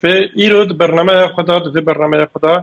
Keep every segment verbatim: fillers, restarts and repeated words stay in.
Vê îro di bernameya xwe de, di vê bernameya xwe de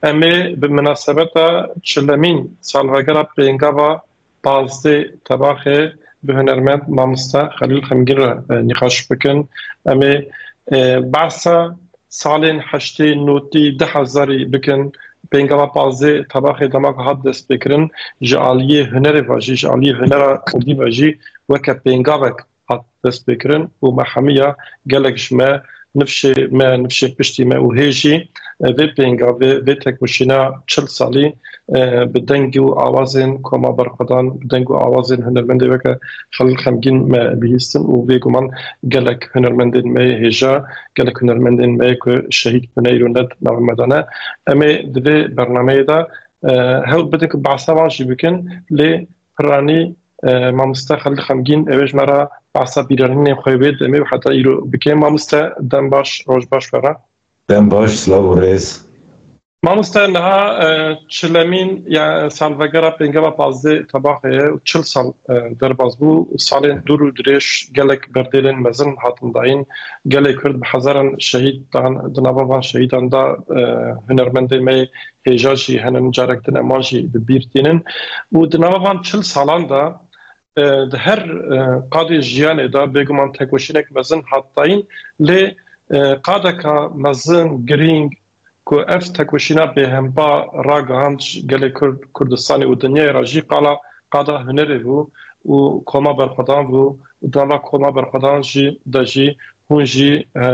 em ê bi minasebeta çilemîn salvegera pêngava pazdeh Tebaxê bi hunermend mamoste Xelîl Xemgîn re, e, nîqaş bikin. Em ê, e, behsa salên heştê, notî, du hezarî bikin. Pêngava pazdeh Tebaxê dema ku hat destpêkirin, ji aliyê hunerê ve jî, ji aliyê hunera kurdî ve jî weke pêngavek hat destpêkirin û me hemiya gelek ji me, nifşê me, nifşê piştî me û hê jî, e, vê pêngavê, vê tekoşîna çil salî, e, bi deng û awazên Koma Berxwedan, bi deng û awazên hunermendê weke Xelîl Xemgîn me bihîstin û bêguman gelek hunermendên me yê hêja, gelek hunermendên me yê ku şehîd bûne îro ne di nav me de ne. Em ê di vê bernameyê de, e, hewl bidin ku behsa wan jî bikin, lê piranî, e, mamoste Xelîl Xemgîn, ew ê ji me re behsa bîranînên xwe yê wê demê û heta îro bike. Mamoste, dem baş, roj baş we re. Dem baş, silav û rêz. Mamoste, niha, e, çilemîn, ya, salvegera pêngava pazdeh Tebaxê ye û çil sal, e, derbas bû. Salên dûr û dirêj gelek berdêlên mezin hatin dayîn. Gelê Kurd bi hezaran şehîd dan, di nava van şehîdan de, e, hunermendê me yê hêja jî hene, carek din em wan jî bi bîr tînin. Û di nava van çil salan de, e, di her, e, qadê jiyanê de bêguman tekoşînek mezin hat dayîn, lê, e, qadeka mezin, girîng, ku ev tekoşîna bêhempa ragihand gelê Kurd, Kurdistanê û dinyayê re jî qala, qada hunerê bû û Koma Berxwedan bû û di nava Koma Berxwedan jî de jî hûn jî, e,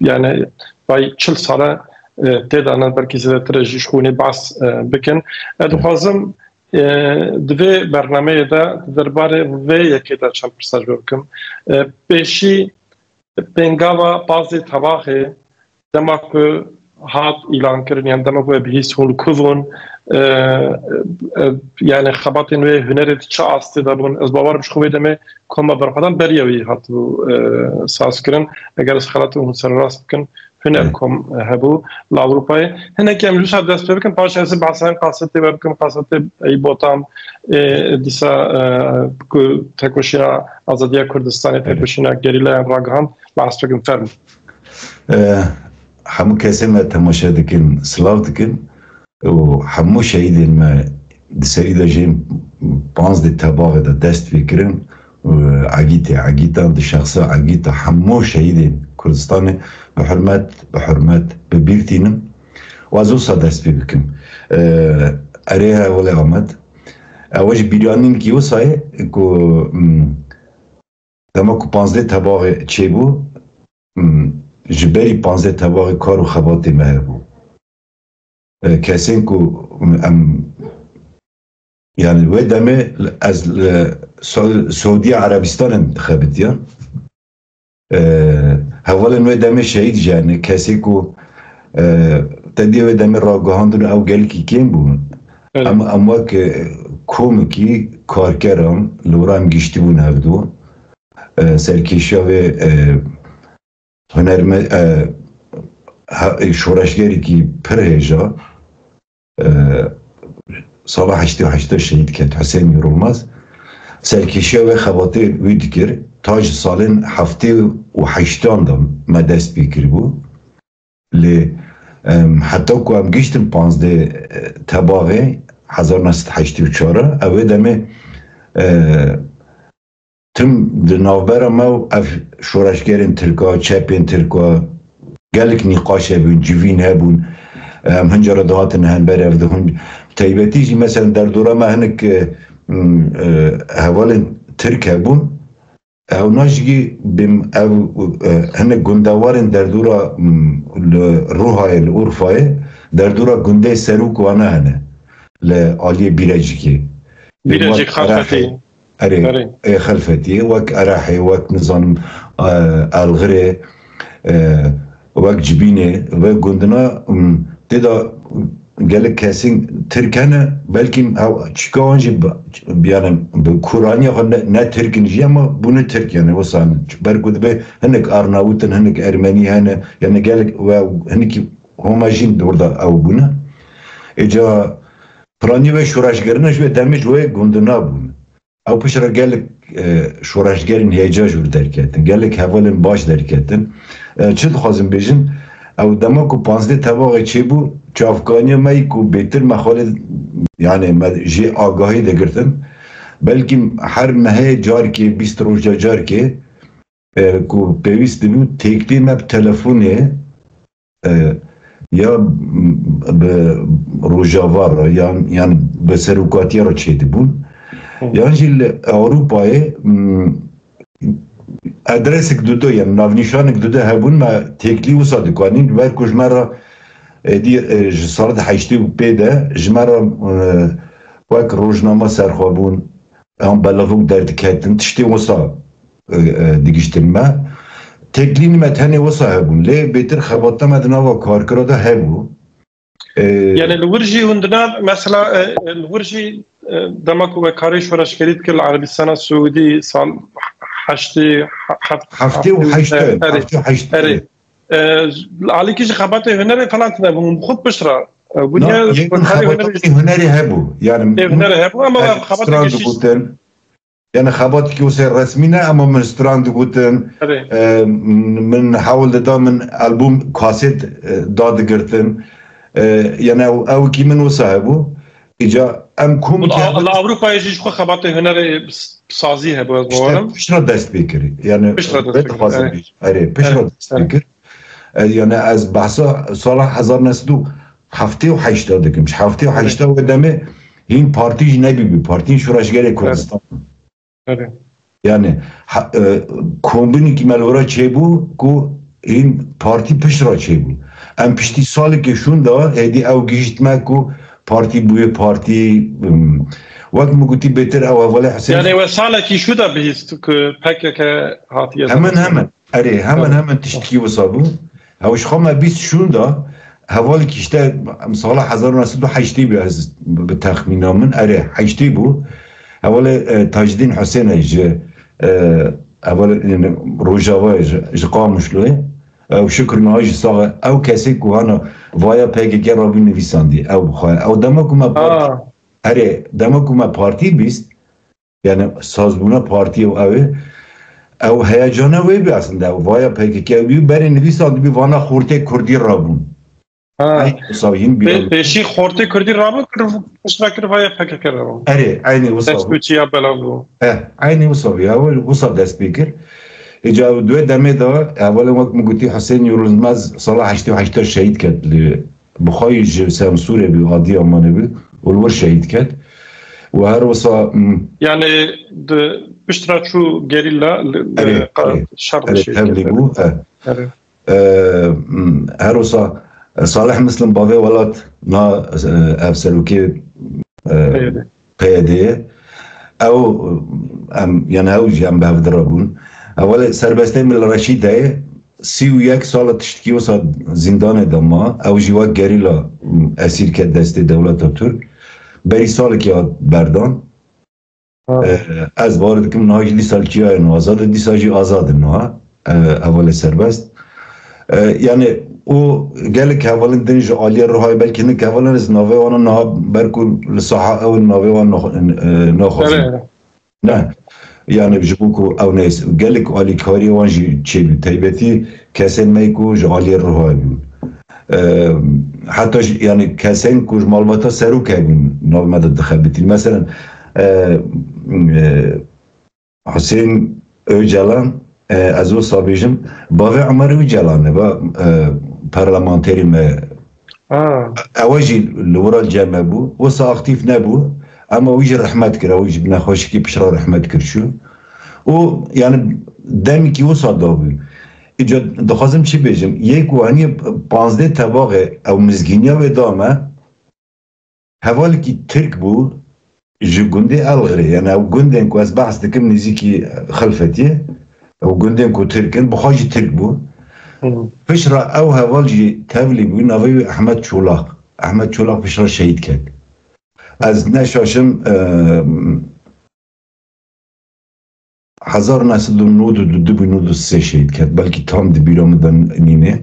yani, vay çil sale, e, tê de ne, belkî zêdetir e jî ji xwe hûnê behs, e, bikin. Ez dixwazim, e, di vê bernameyê de di derbarê vê yekê de çend pirsa ji we bikim. E, pêşî pêngava pazdeh Tebaxê dema ku hat îlankirin, yan dema ku we bihîst hûn li ku bûn, e, e, yani xebatên wê hunerê di çi astê de bûn? Ez bawer im ji xwe vê demê Koma Berxwedan beriya wî hatibû, e, sazkirin. Eger ez xelat im, hûn sererast bikin, Huner Evet. Kom, e, hebû li Ewropayê. Hinekî em ji wisa dest pê bikin, paşê ez ê behsa hin kasetê we bikim, kasetê Eyîp Botan, e, dîsa, e, ku tekoşîna azadiya Kurdistanê, Evet. tekoşîna gerîlayan ragihand, behs bikin, fermo. E, hemû kesê me temaşe dikin, silav dikin û hemû şehîdên me di serî de jê panzdeh Tebaxê de dest pê kirin, e, Egîtê, Egîtan di şexsa Egîta hemû şehîdên Kurdistanê bi hurmet, bi hurmet bi bîr tînim. Û ez wisa dest pê bikim. E, erê hevalê Amed. Ew ji bîranînkî wisa ye ku, mm, dema ku panzdeh Tebaxê çêbû, mm, ji berî panzdeh Tebaxê kar û xebatê me hebû. E, kesên ku em, yani wê demê ez li Sa-, Saûdiya Erebistanê dixebitiyan. E, hevalên wê demê şehîd jî hene, kesê ku, e, te dî wê demê ragihandin ew gelkî kêm bûn. Evet. Em, em wek, e, komekî karkeran li wir em giştî bûn hevdu. E, serkêşiya wê, e, hunerme-, e, he-, şoreşgerekî pir hêja, e, sala heştê û heşt de şehîd ket Husên Yorulmaz. Serkêşiya wê xebatê wî dikir. Ta ji salên heftê û heştan de me dest pê kiribû. Lê, em, heta ku em giştin panzdeh, e, Tebaxê hezar neh sed heştê û çar, ew ê demê, e, tim di navbera me û ev şoreşgerên Tirka, çepên Tirka, gelek nîqaş hebûn, civîn hebûn. Em hin cara dihatin hember ev dihûn. Taybetî jî mesela derdora me hinek, e, m, e, hevalên Tirk hebûn. Ew najigî bim ev, e, hinek gundewarên derdora, m, li Ruhayê, li Urfayê, derdora gundê Serok wana hene. Li aliyê Bîrecikê. Bîrecik Xelfetî. Erê, Erê. Ê Xelfetiyê, wek Erehê, wek nizanim, e, Elxirê, e, wek Cibînê, ve gundina, m, tê de gelek kesên Tirk hene, belkî hew-, çika wan jî bi, bi, yani bi kuraniya xwe ne, ne Tirk in jî, ama bûne Tirk, yani wisa ber ku dibe hinek Arnavut in, hinek Ermenî hene, yani gelek we hinekî Homa jî orada ew bûne. Êca piranî ve şoreşgerine ji wê demê ji wê gundina bûne. Ew piştre gelek, e, şoreşgerên hêja ji wir derketin, gelek hevalên baş derketin. E, çi dixwazim bêjim, Ew dema ku panzdeh tebaxê çêbû, çavkaniya me yî ku bêtir me xalê, yani me jê agahî digirtin. Belkî her mehê carkê, bîst roja carkê, e, ku pêwîst dibû, têkilî me bi telefonê, e, ya bi Rojava re, yan, yan bi serokatiya re çêdibûn. Hı. Yan jî li Ewropayê, m, adresek dude, yan navnîşanek dude hebûn, me têkilî wisa dikanîn. Ber ku ji me re, e, dî, e, ji sala heştê û pê de ji me re, e, wek rojnama serxwe bûn, yan belavok derdiketin, tiştê wisa, e, e, digiştin me. Têkilî me tenê wisa hebûn. Lê bêtir xebata me di nava karkira de hebû. E, Yani li wir jî hûn dina, mesela, e, e, li wir jî, e, dema ku we karê şoreşgerî dikir li Erebistana Siûdî sal heştê, he-, heft-, Heftê û heşt, heftê û heşt, erê, heftê û heşt. Erê. E, li alîkî jî xebatê hunerê falan tine bûn, bi xwe pişt re. E, bû Na, niye yek ku karê xebatê hunerê, hunerê hebû. Yani, e, hunerê hebû, ama yani, xebatê stran giştî digotin. Yani xebatekî wisa resmî ne, ama min stran digotin. Erê. E, min hewl dida, min albûm, kaset, e, dadigirtin. E, yani ew, ew kî min wisa hebû. Îca em kom Li, ki li Ewropayê jî ji xwe xebatê hunerê s-, sazî hebû, ez bawerim. Pişt re dest pê kir. Yani pişt re dest pê kir. Erê. Erê, pişt re dest pê kir. E, yani ez behsa sala hezar neh sed û heftê û heşt dikim. Ji heftê û heşt wê demê hîn partî jî nebîbû. Partî Şoreşgerê Kurdistan. Tabii. Yani, ha, e, kombinekî me li wira çêbû ku hîn partî pişt re çêbû. Em piştî salekê şûnda hêdî ew gihîşt me ku partî bûye partî, em, wek min gotî bêtir ew hevalê Husên. Yani we salekî şû de bihîst ku P K K hatiye. Hemen hemen. Erê, hemen hemen tiştekî wisa bû. Ew ji xwe me bîst şûnda, hevalekî işte, em sala hezar û neh sed û heştê bû, ez bi texmîna min, erê, heştê bû. Hevalê, e, Tajdîn Husênê ji, e, hevalê, yani, Rojava ji, ji Qamişloyê. Ew Şikir niha jî sax e. Ew kesê ku hana vaya P K K rabû nivîsandî, ew bi xwe. Ew dema ku me partî, erê, dema ku me partî bîst, Yani sazbûna partiyê û ew ê, ew heyecana wê bî aslında, ew vaya P K K bî, berê nivîsandibî vana xortê kurdî rabûn. Ha. Eynî wisa hîn bî. Pê-, pêşî xortê kurdî rabûn, kir, piştre kir vaya P K K rabûn. Erê, eynî wisa bû. Destûçiya belav bû. Eh, eynî wisa bî. Ew wisa dest pê kir. Îca ew duê demê de, hevalên wek min gotî, Husên Yilmaz sala heştê û heşt şehîd ket li Bi xwe yî ji Semsûrê bû, Adiyamanê bû û li wir şehîd ket. Û her wisa, m, Yani di pişt re çû gerîla li, Erê, li qa-, erê, şer de erê, şehîd tevlî ket. Bû, e. Erê. E, m, her wisa, e, Salih Muslim bavê welat na, e, ev serokê, e, P Y D. P Y D'yê. Ew, em, yani ew jî em bi hev de re bûn. Hevalê serbestê min li Reşîdeyê sî û yek sala tiştekî wisa zîndanê de ma. Ew jî wek gerîla, m, esîr ket destê dewleta Tirk. Berî salekê hat berdan. Ha. E, ez bawer dikim niha jî dîsa li çiyayê nû azad e, dîsa jî azad e niha. E, hevalê serbest. E, yani û gelek hevalên din ji aliyê Rihayê, belkî hinek hevalên ez navê wan niha ber ku li saha ew navê wan nax-, e, naxwazim. Erê, erê. Ne. Yani ji bo ku ew neyse, gelek alîkariyê wan jî çêbû. Taybetî kesên me ku ji aliyê Rihayê bûn. E, heta jî, yani kesên ku ji malbata serok hebûn, nav me de dixebitîn. Mesela, e, e, Husên Ocalan, e, ez wisa bêjim, bavê Umer Ocalan e, va, e, parlamenterê me. Ha. Ew jî li wira cem me bû, wisa aktîf nebû, ema wî jî rehmet kir, ew jî bi nexweşikî piştre rehmet kir çû. Û, yani, demekî wisa dabû. Îca dixwazim çi bêjim? Yê ku heniye panzdeh tebaxê ew mizgîniya wê da me, hevalekî Tirk bû, ji gundê Elxirê, yani ew gundên ku ez behs dikim nêzîkî Xilfetiyê, ew gundên ku Tirk in, bi xwe jî Tirk bû. Hı. Piştre ew heval jî tevlî bû, navê wî Ehmed Çolak. Ehmed Çolak piştre şehîd ket. Ez neşaşim, e, hezar neh sed û nod û du bû, nod û sê şehîd ket. Belkî tam di bîra min de nîne.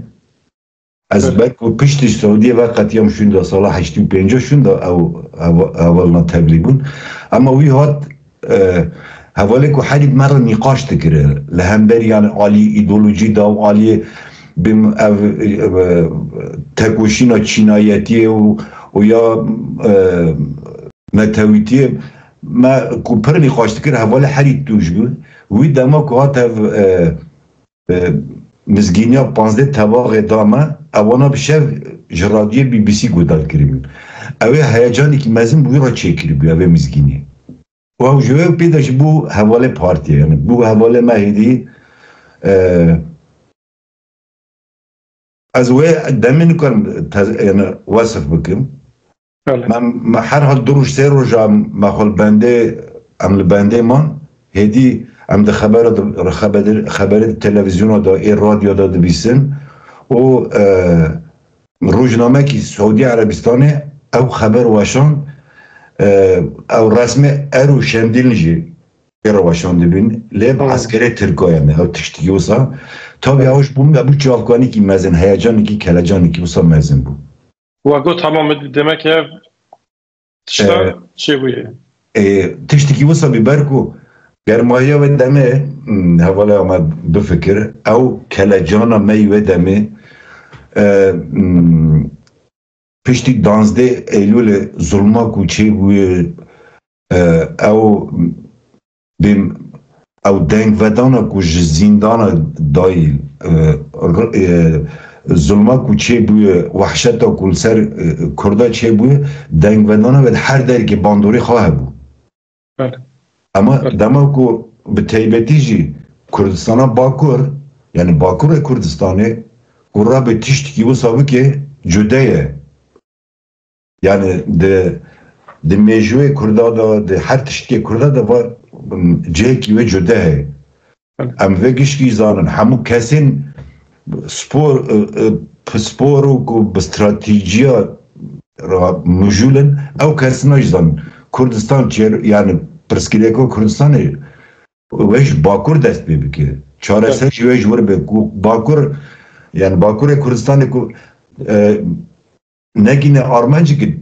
Ez Evet. Ber ku piştî Siûdiyê veqetiyam şûnda sala heştê û pênc şûnda ew, ew, hevalna tevlî bûn. Ema wî hat, e, hevalê ku herî me re nîqaş dikire. Li hemberî, yani, alî îdeolojî da û alî bim ev, e, tekoşîna çînayetiyê û, û ya, e, netewîtiyê me ku pir nîqaş dikir, hevalê herî tûj bû. Wî dema ku hat ev, e, e, mizgîniya panzdeh tebaxê da me, ewana bi şev ji radyoyê B B C guhdar kiribûn. Ew ê heyecanekî mezin bi wî re çêkiribû, ev ê mizgînî. Û ew ji wê pê de jî bû hevalê partiyê, yani bû hevalê me hêdî, e, ez wê demê nikarim te-, yani wesif bikim. Belê. Me, me her hal du roj, sê roja me xwe li bendê, em li bendê man. Hêdî em di xebera di, xebedê, xeberê di televîzyona de, ê radyo de dibîsin. Û, e, rojnamekî Saûdî Erebistanê ew xeber weşand, e, ew resmê er û şemdîn jî ê re weşandibîn. Lê bi Hmm. eskerê Tirka, yani ew tiştekî wisa. Tabii ew ji bo me bû çavkanîkî mezin, heyecanekî, kelecanekî wisa mezin bû. We got, tamam, demek ev tişta Ee, çêbûye. Ê, tiştekî wisa bî ber ku germahiya wê demê, hmm, hevalê me bifikir, ew kelecana me yî wê demê, e, hmm, piştî danzdeh Eylûlê zulma ku çêbûye, e, ew bêm, ew dengvedana ku ji zîndana dayî, e, r-, e, zulma ku çêbûye, wehşeta ku li ser, e, Kurda çêbûye, dengvedana ve her derkê bandorê xwe hebû. Belê. Ama Belê. dema ku bi taybetî jî Kurdistana Bakur, yani Bakurê Kurdistanê, ku rabe tiştekî wisa bike, cude ye. Yani di, di mêjûyê Kurda de, di her tiştekê Kurda de va, cihekî wê cude heye. Em vê gişkî zanin. Hemû kesên spor, e, e, pispor û ku bi stratejiya ra mijûl in, ew kesina jî zanin. Kurdistan çêr, yani pirsgirêka Kurdistanê wê ji Bakur dest pê bike. Çareser jî wê ji wir be ku Bakur, yani Bakurê Kurdistanê ku, e, negîne armancî ki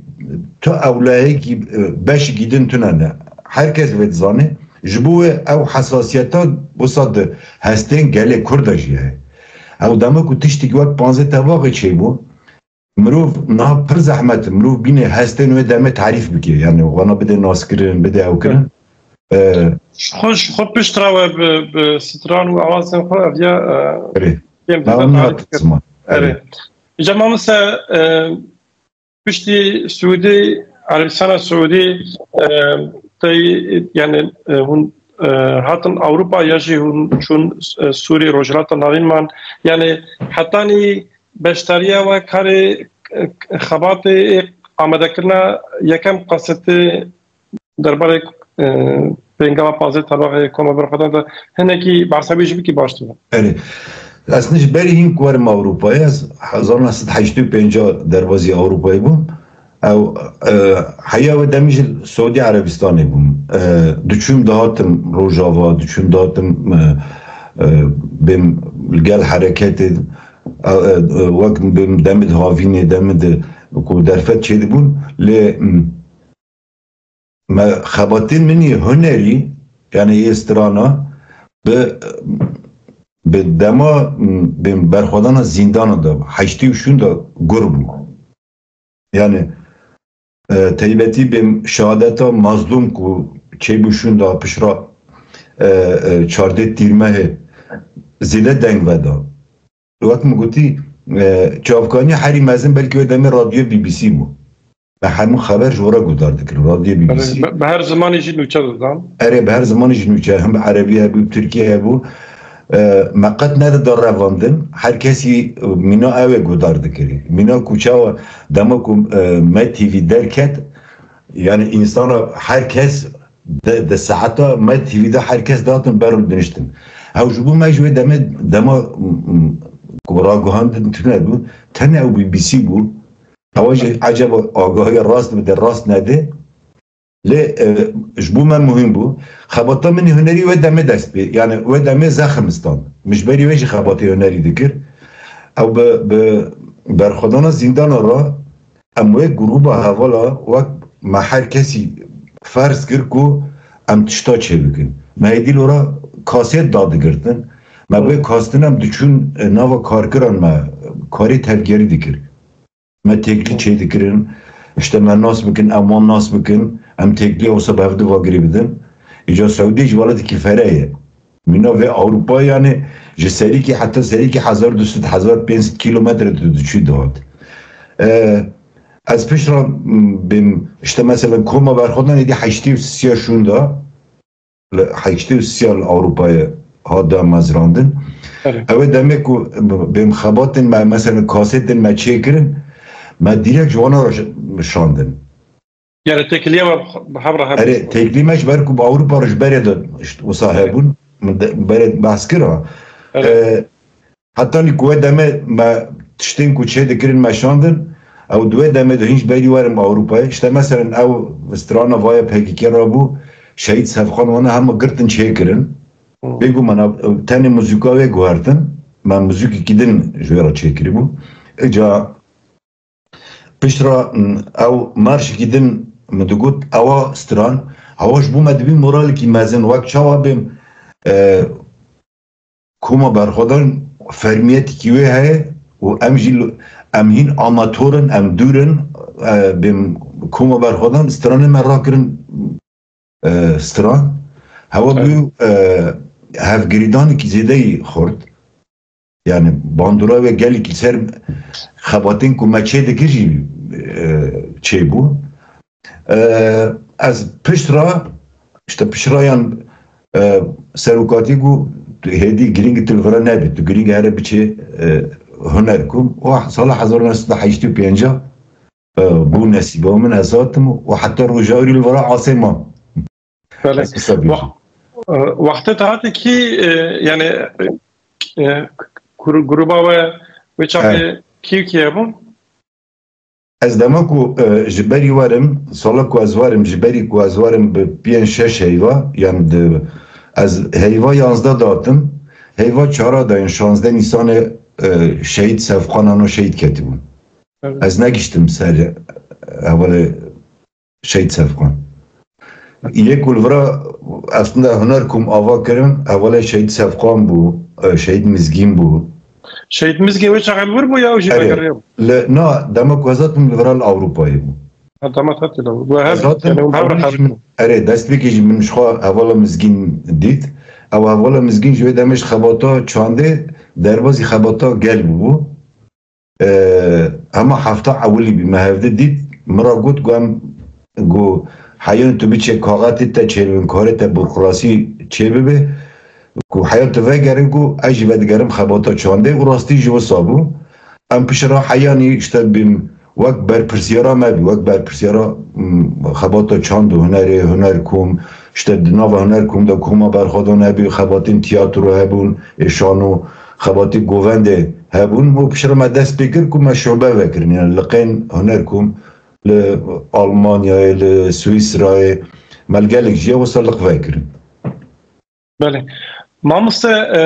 tu ewlayekî, e, beşikî din tune ne. Her kes vê dizane. Ji bo wê ew hesasiyeta wisa di hestên gelê Kurda jî heye. Ew dema ku tiştekî wek panzdeh tebaxê çêbû, mirov niha pir zehmet, mirov bîne hestên wê demê tarîf bike. Yani wana bide naskirin, bide ew kirin. E, Xwe, xwe pişt re we bi, bi stran û awazên xwe ev ya, e, Erê. kêm Ew dide niha tarîf kir. Erê. Îca mamoste, e, piştî Siûdî, Erebistana Siûdî, e, tey, yani, e, hûn, e, hatin Ewropa ya jî hûn çûn, e, Sûrî, Rojhilata Navîn man. Yani hetanî beşdariya we karê, e, xebatê amadekirina yekem kasetê derbarê, e, pêngava panzdeh tebaxê koma berxwedan de hinekî behsa wî jî bikî baş dibe. Erê. Ez ji berî hîn ku werim Ewropayê, ez hezar neh sed heştê û pênc derbazî Ewropayê bûm. Ew, e, heya wê demî ji Siûdî Erebistanê bûm. E, diçûm dihatim Rojava, diçûm dihatim, e, e, bêm li gel hereketê, e, e, wek bêm demê di havînê, demê di ku derfet çêdibûn. Lê, m, me xebatên min yê hunerî, yani yê strana, bi, bi dema, bi berxwedana zîndana de, heştê û şûn de gur bû. Yani, e, taybetî bêm şehadeta Mazlûm ku çêbû şûn de pişra, e, e, çardeh tîrmehê zêde deng veda. Wek min gotî, e, çavkanî herî mezin belkî wê demê radyoyê B B C bû. Me hemû xeber ji we re guhdar dikirin, radyoyê B B C. Bi, bi her zimanê jî nûçe didan. Erê, bi her zimanê jî nûçe, him bi erebî hebû, bi tirkî hebû. E, me qet nedida revandin, her kesî, e, mîna ew ê guhdar dikirî. Mîna ku çawa dema ku, e, me T V derket, yani însana her kes di, di saeta me T V de her kes dihatin ber û diniştin. Ew ji bo me ji wê demê, dema, m, m, ku raguhandin tune bû, tenê ew B B C bû. Ewa jî eceba agahiya rast bide, rast nede. Lê, e, ji bo me muhîm bû. Xebata min hunerî wê demê dest pê. Yani wê demê zexim stan. Min ji berî wê jî xebatê hunerî dikir. Ew bi, bi berxwedana zîndana re Em wê grûba hevala wek me her kesî ferz kir ku em tişta çêbikin. Me êdî lora kasêt dadigirtin. Me wê kastin em diçûn, e, nava karkiran me karê tevgerî dikir. Me têklî çê dikirin, işte me nas bikin, em wan nas bikin, em têklî wisa bi hev di vagirê bidin. Îca Sewdî ji welatekî fere ye. Mîna vê Ewropa yani ji serîkî heta serîkî hezar du sed, hezar pênc sed kîlometre tu diçû dihat. E, ez pişt re, m, bêm, işte mesela koma berxwedan êdî heştê û sisiya şûnda, li heştê û sisiya li Ewropayê hat damezrandin. Evet. Ew ê demê ku bêm xebatên me, mesela kasetên me çêkirin, me direkt ji wana re şandin. Yani têkiliya me bi hev re hebû. Erê, têkilî me ji ber ku bi Ewropa re ji berê de, işte, wisa hebûn, min de, berê behs kir ha. Evet. E, Heta lê ku wê demê me tiştên ku çê dikirin me şandin, ew di wê demê de hîn ji berî werin bi Ewropayê. İşte meselen ew strana vaya P K K rabû, Şehîd Sefqan wana hema girtin çêkirin. Hmm. Bêguman ew, ew tenê muzîka wê guhertin, me muzîkekî din ji wê re çêkiribû. Îca pişt re, m, ew marşekî din min digot, ewa stran, ewa ji bo me dibî moralekî mezin, wek çawa bêm, e, koma berxwedan fermiyetekî wê heye û em jî li, em hîn amator in, em dûr in, e, bêm koma berxwedan stranê me rakirin, e, stran. Hewa bû, e, hevgirîdanekî zêdeyî xurt. Yani bandora wê gelekî ser xebatên ku me çê dikir jî, e, çêbû. E, ez pişt re, işte pişt re yan, e, serokatî ku hêdî girîng tu li vira nebî, tu girîng here biçê, e, huner ku, o sala hezar neh sed û heştê û pênc, e, bû nesîba min, ez hatim û heta roja wî li vira asê mam. Belê. Ez kisa bî. Wa-, e, wextê te hate kî, e, yani, e, kur-, gruba we wê çaxê kî û kî hebûn? Ez dema ku, e, ji berî werim, sala ku ez werim, ji berî ku ez werim bi pênc şeş heyva, yan di, ez heyva yanzdeh datim, heyva çara dayên şanzdeh Nîsanê, e, şehîd Sefqan ano şehîd ketibûn. Evet. Ez negiştim ser hevalê Şehîd Sefqan. Yê ku li vira aslında huner kum ava kirin, hevalê Şehîd Sefqan bû, e, Şehîd Mizgîn bû. Şehîd Mizgîn wê çaxê li wir bû ya ew jî vegeriyabû? Li, na, dema ku ez hatim li vira li Ewropayê bû. Ha, dema te tê li wir. Ez hatim, yani, ew hev re hev jî min, erê, destpêkê jî min ji xwe hevala Mizgîn dît. Ew hevala Mizgîn ji wê demê ji xebata çandê derbazî xebata gel bûbû. E, hema hefta ewilî bî, me hevdî dît, min re got, got, em, got, heyan tu biçe kaxetê te çêbibin, karê te burokrasî çêbibe, ku heyan tu vegerin, ku ez jî vedigerim xebata çandê û rastî jî wisa bû. Em pişt re heyanî işte bîm, wek berpirsiyara me bî, wek berpirsiyara, m, xebata çand û hunerê, huner kom, işte di nava huner kom de koma berxwedan hebî, xebatên tiyatro hebûn, ê şano, xebatê govendê hebûn û piştre me dest pê kir ku me şobe vekirin. Yani liqên huner kom li Almanyayê, li Swîsrayê, me li gelek jî wisa liq vekirin. Belê. Mamoste, e,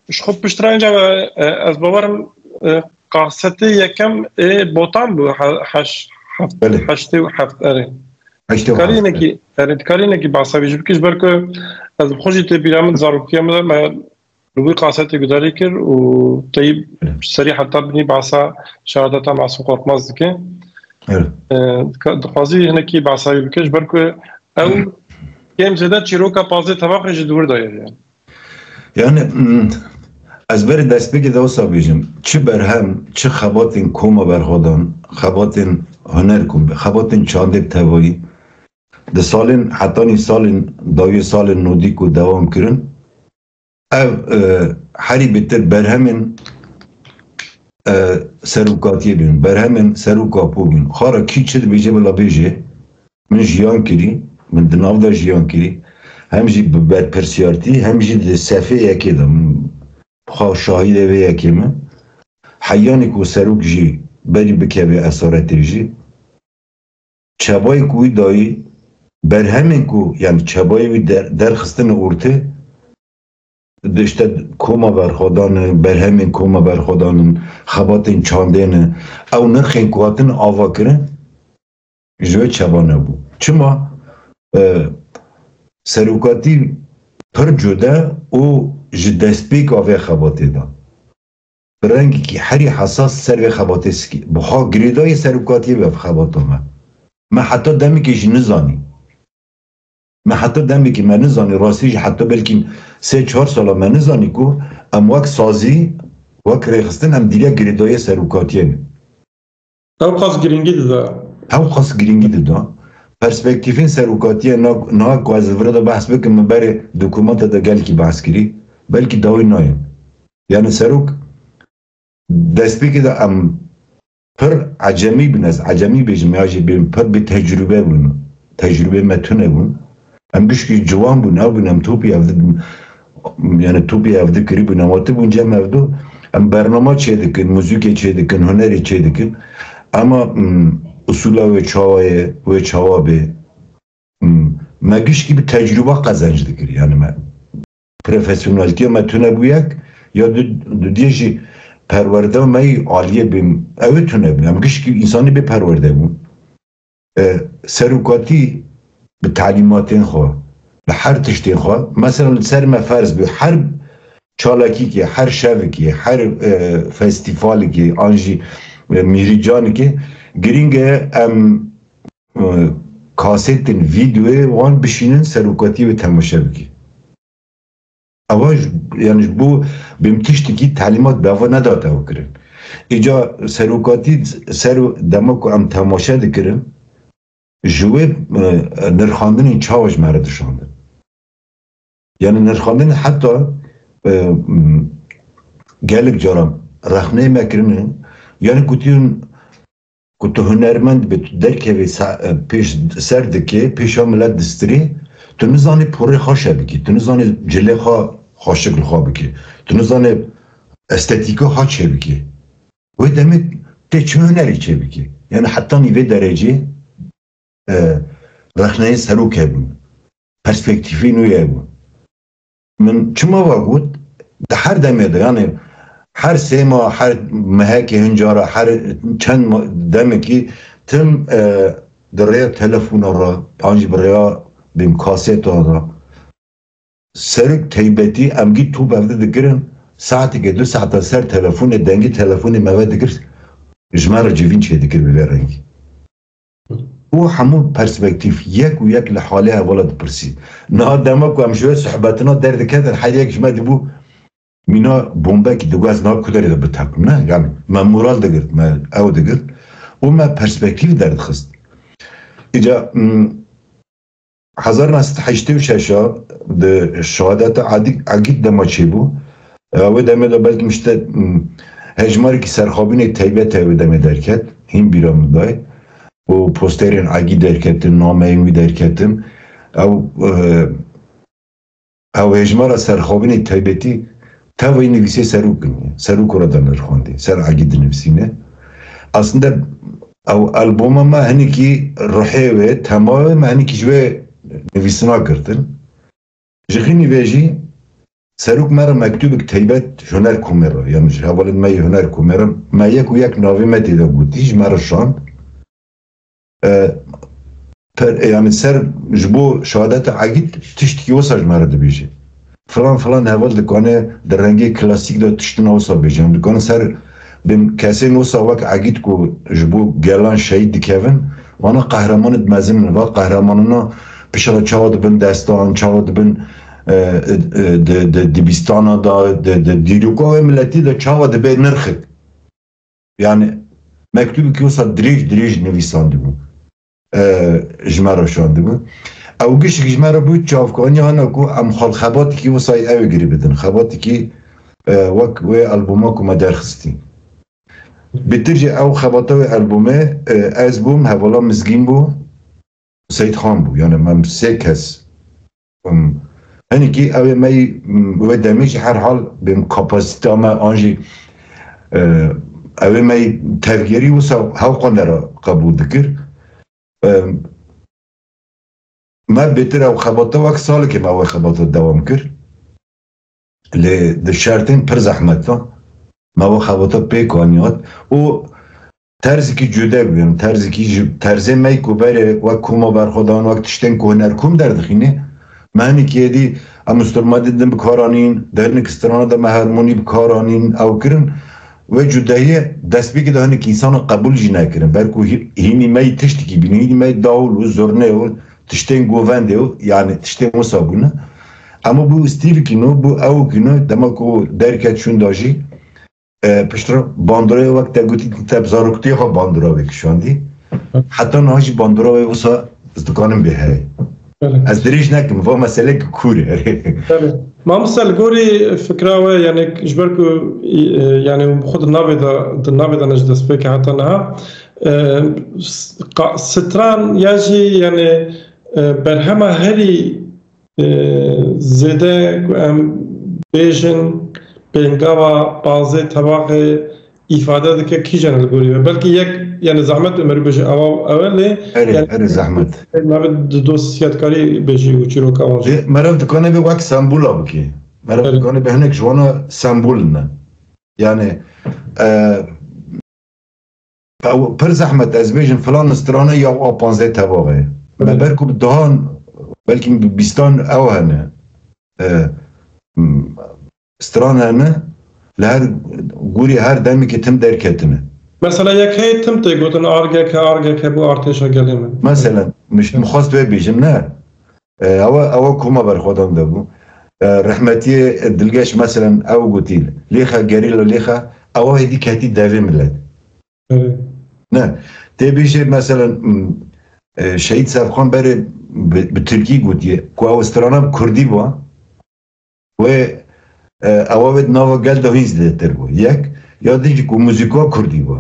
ji xwe piştre înca, e, ez bawerim, e, kasetê yekem ê Botan bû, he-, heş-, heft-, Belê. heştê û heft, erê. Heştê û heft, Karînekî, erê, karînekî behsa wî jî bikî, ji ber ku ez bi xwe jî tê bîra min, zarokiya min de me Li wî kasetê gudarî kir û tey serî heta binî behsa şehadeta Masûm Korkmaz dike. Evet. E, dika-, dixwazî hinekî behsa wî bike, ji ber ku ew kêm zêde çîroka pazdeh tebaxê jî di wir de ye, yani. Yani, mm, ez berê destpêkê de wisa bêjim, çi berhem, çi xebatên koma berxwedan, xebatên huner kom, xebatên çandê bi tevayî, di salên, hetanî salên dawiyê, salên nodî ku dewam kirin, Ev, e, herî bêtir berhemên, e, serokatiyê bûn, berhemên serok apo bûn. Xara kî çi dibêje bila bêje, min jiyan kirî, min di nav de jiyan kirî, hem jî bi berpirsiyartî, hem jî di sefê yekê de, min xwe şahidê vê yekê me. Heyanî ku serok jî berî bikeve esaretê jî, çabayê ku wî dayî, berhemên ku, yani çabayê wî der-, derxistine ortê, di işte koma berxwedan in, berhemên koma berxwedan in, xebatên çandê ne, ew nirxên ku hatin avakirin, ji wê çaba nebû. Çima? E, serokatî pir cude û ji destpêka vê xebatê de bi rengekî herî hesas ser vê xebatê sikî. Bi xwe girêdayî serokatiyê vê xebata me. Me heta demekê jî nizanî. Me heta demekê me nizanî, rastî jî heta belkî sê çar sala me nizanî ku em wek sazî, wek rêxistin em dîriya girêdayê serokatiyê ne. Ew qas girîngî dida. Ew qas girîngî dida. Perspektîfên serokatiyê na, na ku ez li vir de behs bikim, min berê dokumenta de gelkî behs kirî. Belkî dawî nayên. Yani serok destpêkê de em pir ecemî bin, ez ecemî bêjim ya jî bêm, pir bi tecrûbe bûn. Tecrûbê me tune bûn. Em gişkî ciwan bûn, ew bûn, em topî ev di-, yani topî ev di kirî bûn, em hatibûn cem ev du. Em bernama çê dikin, muzîkê çê dikin, hunerê çê dikin. Ama, mm, usula wê çawa ye, wê çawa bê. Hmm, me gişkî bi tecrûba qezenc dikir. Yani me profesyoneltiya me tune bû yek, ya du, dudiyê jî perwerde me yî aliyê bî, ew ê tune bû. Em gişkî însanî bê perwerde bûn. E, serokatî bi talîmatên xwe, bi her tiştên xwe, mesela li ser me ferz bû, her çalakîkê, her şevikê, her, e, festîfalikê, an jî, e, mîrîcanikê, girîng e em e, kasetên vîdeoyê wan bişînin serokatiyê wê temaşe bikî. Ewa ji, yani ji bo bêm tiştekî talîmat bi eva nedate ew kirin. Îca serokatî ser dema ku em temaşe dikirin, ji wê, e, nirxandinên çawa ji me re dişandin. Yani nirxandin heta, e, m, gelek caran rexneyê me kirine, yani gotiyin ku tu hunermend bî, tu derkevî sa-, e, pêş ser dikê, pêşa milet distirê, tu nizanî porê xwe şe bikî, tu nizanî cilê xwe xweşik li xwe bikî, tu nizanî estetîka xwe çê bikî. Wê demê tê çi hunerî çê bikî? Yani hetanî vê derecê, e, rexneyên serok hebûn. Perspektîfê nû ye bû. Min çima va got? Di her demê de, yani her sê mah, her mehekê hin cara, her çend ma-, demekî tim, e, di rêya telefona re, an jî bi rêya bêm kaseta re. Serok teybetî em gî top evde dikirin, saeteke du saeta ser telefonê, dengê telefonê me ve dikir, ji me re civîn çêdikir bi vê rengî. Û hemû perspektîf yek û yek li halê hevala dipirsî. Niha dema ku em ji wê sohbetina derdiketin, her yek ji me dibû mîna bombekî, digot ez niha ku derê de biteqim. Ne, yani me moral digirt, me ew digirt û me perspektîf derdixist. Îca, mm, hezar neh sed heştê û şeş a di şehadeta Edî-, Egîd dema çêbû. E, wê demê de belkî min ji te, m, hejmarekî serxabînê teybet e wê demê derket. Hîn bîra min dayê. Û posterên Egîd derketin, nameyên wî derketin. Ew, e, ew hejmara serxabînê teybetî tevayî nivîsê serok in. Serok re de nirxandî. Ser Egîd dinivîsîne. Aslında ew alboma me hinekî ruhê wê, tema wê me hinekî ji wê nivîsina girtin. Ji xînî vê jî serok me re mektûbek teybet ji Hunerkomê re, yani ji hevalên me yê Hunerkomê re, me yek û yek navê me tê de gotî, ji me re şand. E, per-, yani ser ji bo şehadeta Egîd tiştekî wisa ji me re dibêje. Filan filan heval dikane di rengê klasîk de tiştina wisa bêje. Em dikane ser bin kesên wisa wek Egîd ku ji bo gelan şehîd dikevin, vana qehremanê mezin in. Va qehremanana piştre çawa dibin destan, çawa dibin, e, e, di, di dibistana da, di, di dîroka wê miletî de çawa dibe nirxik. Yani mektubekî wisa dirêj dirêj nivîsandibû. E, ji me re şandibû. Ew gişik ji me re bû çavkaniya hana ku em xwe li xebatekî wisa ew ê girê bidin. Xebatekî, e, wek wê albuma ku me derxistî. Bitir jî ew xebata wê albumê, e, ez bûm, hevala Mizgîn bû, Seyîd Xan bû. Yani em sê kes. Em, hinekî ew ê me yî, em, wê demê jî her hal bêm kapasîta me an jî, e, ew ê me yî tevgerî wisa hewqan de re qebûl dikir. Em, Me bêtir ew xebata wek salekê me wê xebata dewam kir. Lê di şertên pir zehmet de me wê xebata pêk aniyat û terzekî cude bû, yani terzekî ji terzê me yî ku berê wek koma berxwedan, wek tiştên ku Hunerkom derdixîne, Me hinek êdî em instrumentê din bi kar anîn, di hinek strana de me harmonî bi kar anîn, ew kirin. Wê cudahiyê destpêkê de hinek însanan qebûl jî nekirin. Ber ku hî-, hînî me yî tiştekî bîne, hînî me yî dawul û zurne û tiştên govendê û, yani tiştên wisa bûne. Ama bû Stevekî nû, bû ewkî nû, dema ku derket şûnda jî, e, piştre bandorê wek te gotî, te bi zaroktiya xwe bandora wê kişandî. Heta niha jî bandora wê wisa ez dikanim bê heye. Belê. Ez dirêj nekim, va meselek kûr e. Belê. Mamoste, li gorî fikra we, yani ji ber ku, e, yani xwe di navê de, di navê de ne ji destpêkê heta niha, e, s-, qa-, stran ya jî yani, e, berhema herî, e, zêde ku em bêjin pêngava panzdeh tebaxê îfade dike kîjan li gorî we? Belkî yek, yani zehmet Ömer bêje ewa ew e lê, Erê, yani, erê zehmet. Me bi di dosiyetkarî bêjî û çîroka wan jî. Ê, meriv dikane vê wek sembola bike. Meriv Erê. dikane bi hinek ji wana sembol ne. Yani, e, ew pir zehmet ez bêjim filan strane ya a panzdeh tebaxê. Me Erê. ber ku bi dehan, belkî bi bîstan ew hene. E, m, stran hene, li her gorî her demekê tim derketine. Mesela yek heye tim tê gotin, argeke, argeke bû artêşa gelê min. Mesela, min xwest vê bêjim, ne? E, ewa, ewa koma berxwedan de bû. E, rehmetiyê Dilgeş, mesela, ew gotî, lêxe, gerîla lêxe, ewa hêdî ketî devê millet. Evet. Ne, tê bêjê, mesela, m, e, Şehîd Sefxan berê bi, bi Tirkî gotiye, ku ew strana bi Kurdî bû, wê, e, ewa wê di nava gel de hîn zêdetir bû. Yek, ya din jî ku muzîka Kurdî bû.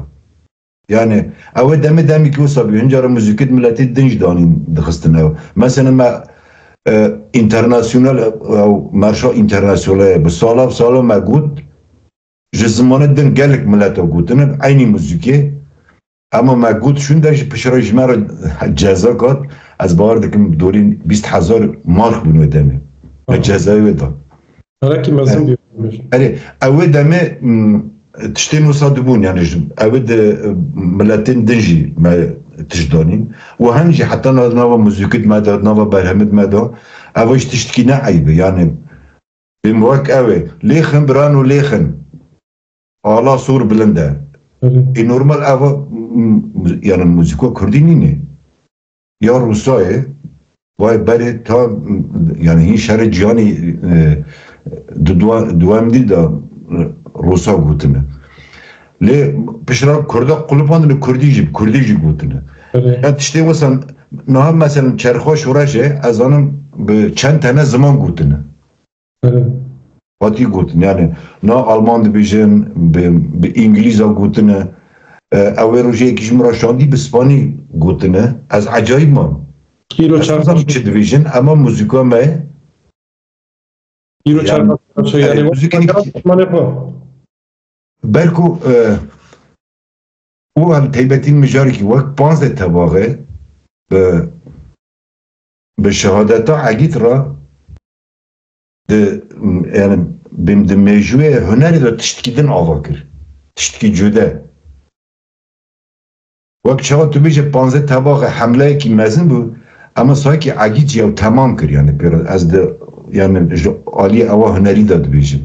Yani, ew ê demê demekî wisa bû. Hinca re muzîkê di miletê din jî danîn dixistin ew. Mesela me, e, internasyonel, ew merşa internasyonel bi sala bi sala me got, ji zimanê din gelek mileta gotine, eynî muzîkê. Ema me got şûnde jî piştre ji me re ceza kat. Ez bawer dikim dorîn bîst hezar mark bûn wê demê. Me Aha. cezayê wê da. Herek mezin bî. Erê, ew wê demê, m, tiştên wisa dibûn, yani ji, ew ê di, e, miletên din jî me tişt danîn. Û hem jî heta na-, nava muzîkî me de, nava berhemê me de, ev jî tiştekî ne eyb e, yani. Bêm wek ew ê. Lêxin, birano, lêxin. Ala sor bilind e. Erê. E, normal ev, m, m, yani muzîka Kurdî nîne. Ya Rûsa ye, vay berê ta, m, yani hîn şerê cîhanî, e, di dua-, duwemdî de, e, Rûsa gotine. Lê piştre Kurda qulipandine, Kurdî jî, Kurdî jî gotine. Erê. Ya tiştê wisa, niha mesela çerxa şoreşê, ez zanim bi çend tane ziman gotine. Erê. Hatî gotin, yani, na Alman dibêjin, bi, bi Îngilîza gotine, e, ew ê rojê yekî ji min re şandî bi Spanî gotine. Ez ecayîb mam. Îro Ez çar nizam çi dibêjin, ema muzîka me. Îro çar Yani, çar, yani, yani, muzîkê wek ne ki- Osmanê xwe. Ber ku, e, û em taybetî mijarekî wek panzdeh tebaxê bi, bi şehadeta Egîd re di, yani, bi, di mêjûyê hunerê de tiştekî din ava kir. Tiştekî cude. Wek çawa tu bêje panzdeh tebaxê hemleyekî mezin bû, ema sanki Egîd jî ew temam kir, yani, pêro ez di, yani, ji aliyê ewa hunerî de dibêjim.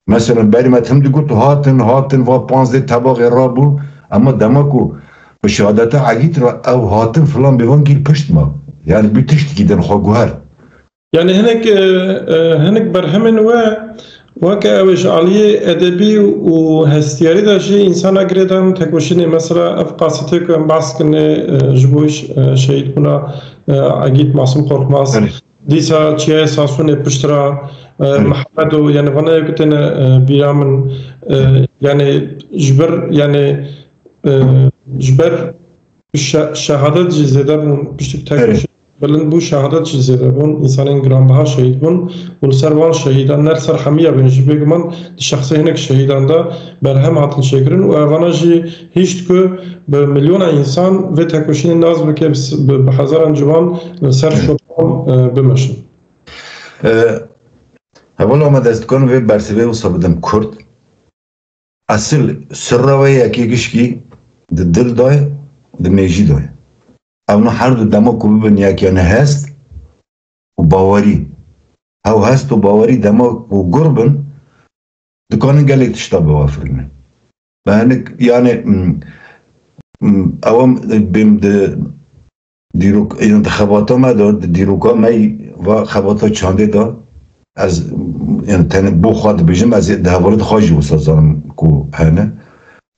Mesela berî me tim digot, hatin, hatin, va panzdeh tebaxê rabû, ema dema ku bi şehadeta Egîd re ew hatin filan bêvan gîr pişt ma. Yani bî tiştekî din xwe guhert. Yani hinek, e, e, hinek berhemên we weke ew ji aliyê edebî û hestiyarî de jî însana girêdan tekoşînê. Mesela ev kasetê ku em behs kirinê, e, ji bo ş-, e, şehîdbûna, e, Egîd Masum Korkmaz. Belê. Dîsa Çiyayê Sasûnê piştre, e, Belê. Mihemedo, yani vana yek têne, e, bîra min, e, yani ji ber, yani, e, ji ber şe-, şehadet jî zêde bûn, piştî Belê. tekoşîn bilind bû, şehadet jî zêde bûn, însanên giranbiha şehîd bûn û li ser van şehîdan, ne li ser hemiya bên jî bêguman, di şexsê hinek şehîdan de berhem hatin çêkirin û evana jî hişt ku bi milyona însan vê tekoşînê nas bike, bi, bi, bi hezaran ciwan li ser Hı. şopan, e, bimeşin. E, hevala me dest dikan vê bersivê wisa bidim kurt. Esil sirra wê yekê gişkî di dil de ye, di mêjî de ye. Ew ne her du dema ku bibin yek, yani hest, û bawerî. Hew hest û bawerî dema ku gur bin, dikanin gelek tişta biwafirînin. Bi hinek, yani, m, m, ew em bêm di dîrok, yani di xebata me de, di dîroka me yî va xebata çandê de, ez, yani tenê bo xwe dibêjim, ez ê di hevalê de xwe jî wisa zanim ku hene.